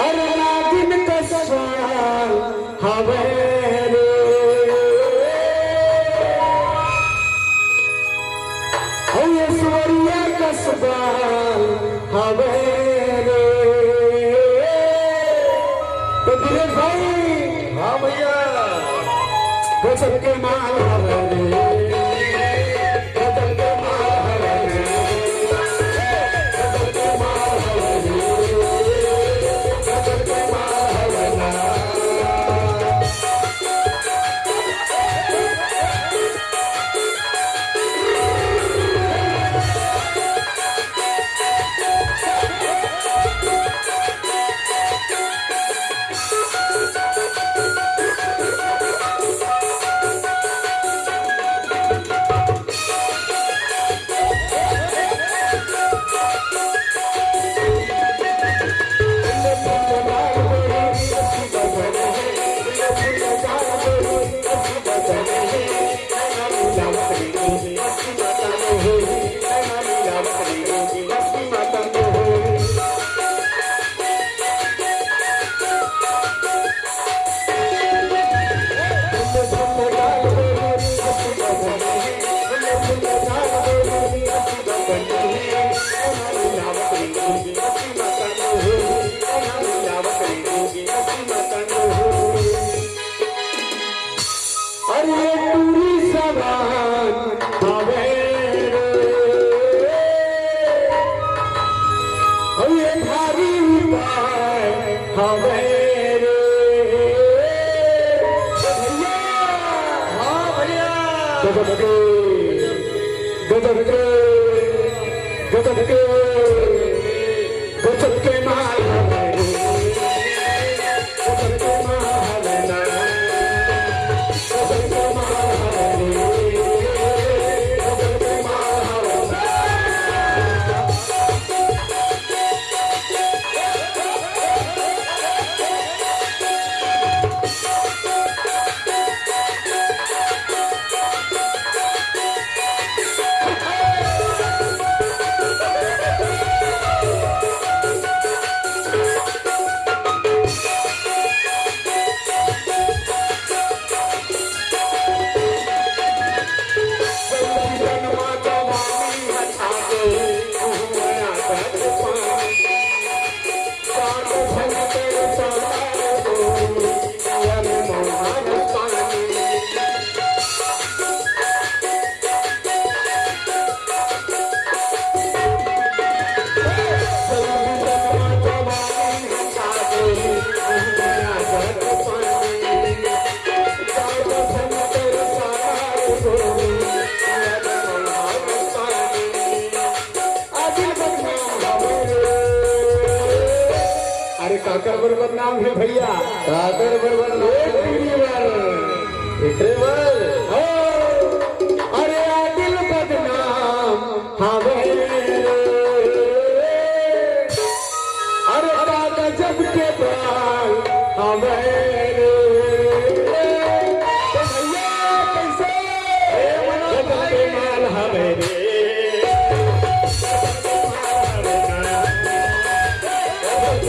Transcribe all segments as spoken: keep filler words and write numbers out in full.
अरे नागिन कस सवाल हवे रे, अउ ऐश्वर्या कस बाल हवे रे। तो दिनेश भाई, हाँ भैया। गजब के माल हवे रे। अरे टूरी सवान हवे रे, अरे भारी उपाय हवे रे। भैया, हाँ भैया। गजब के, गजब के, गजब के। गजब के माल हवे रे, गजब के माल हवे ना, गजब के माल हवे रे, गजब के माल हवे ना। अरे काकर बर बदनाम हे भैया? काकर बर बदनाम? एक टीवी बर। एकरे बर? हो। अरे आदिल बदनाम हवे रे। अरे का गजब के बाल हवे रे। तो भैया कैसे? ए मनोज भाई। गजब के माल हवे रे। गजब के माल हवे ना। गजब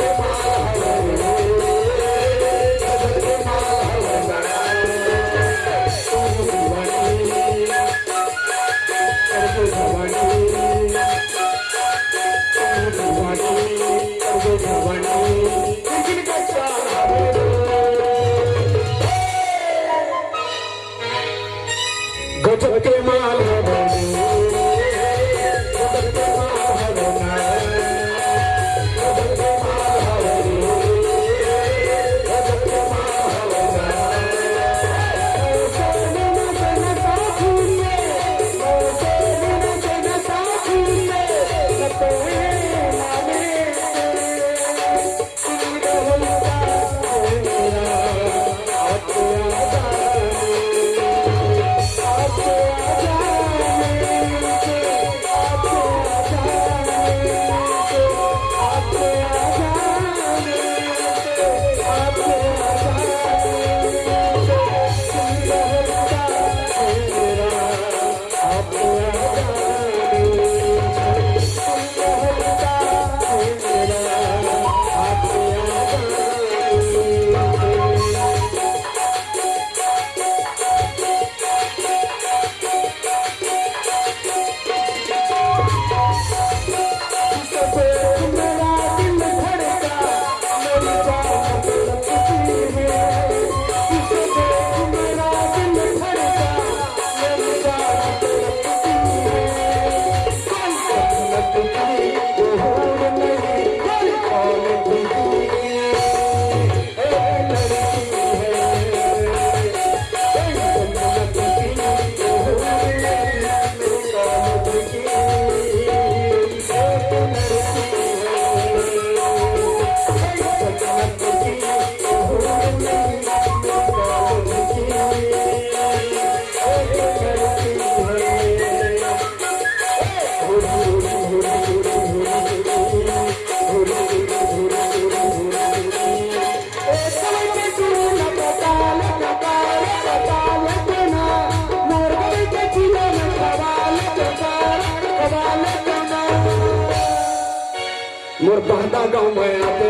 पहदा गाँव में आते।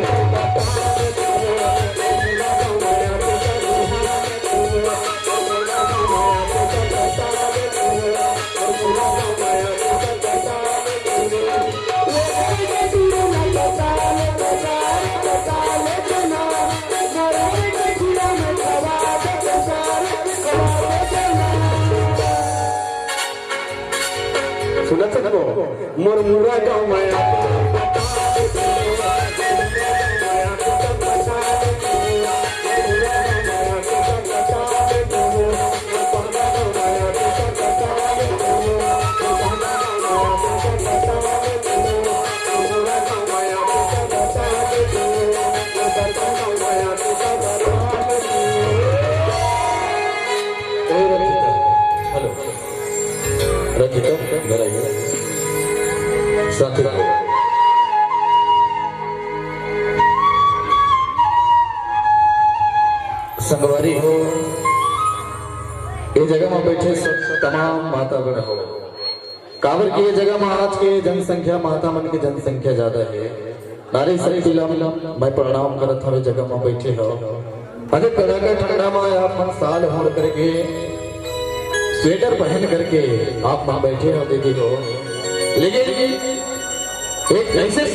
सुनत हन? मोर मुरा गाँव में आते। ए रंजिता, हेलो। रंजिता, घर आइए। साथी हो। संगवारी हो, ये जगह में बैठे सब तमाम मातागण हो, काबर कि ये जगह में आज के जनसंख्या, माता मन के जनसंख्या ज्यादा है। नारी शक्ति ला मैं प्रणाम करत हवे, जगह में बैठे हो। अरे कड़ाका ठंडा में आप मन साल ओढ़ करके, स्वेटर पहन करके आप मन बैठे हो दीदी हो, लेकिन एक ऐसे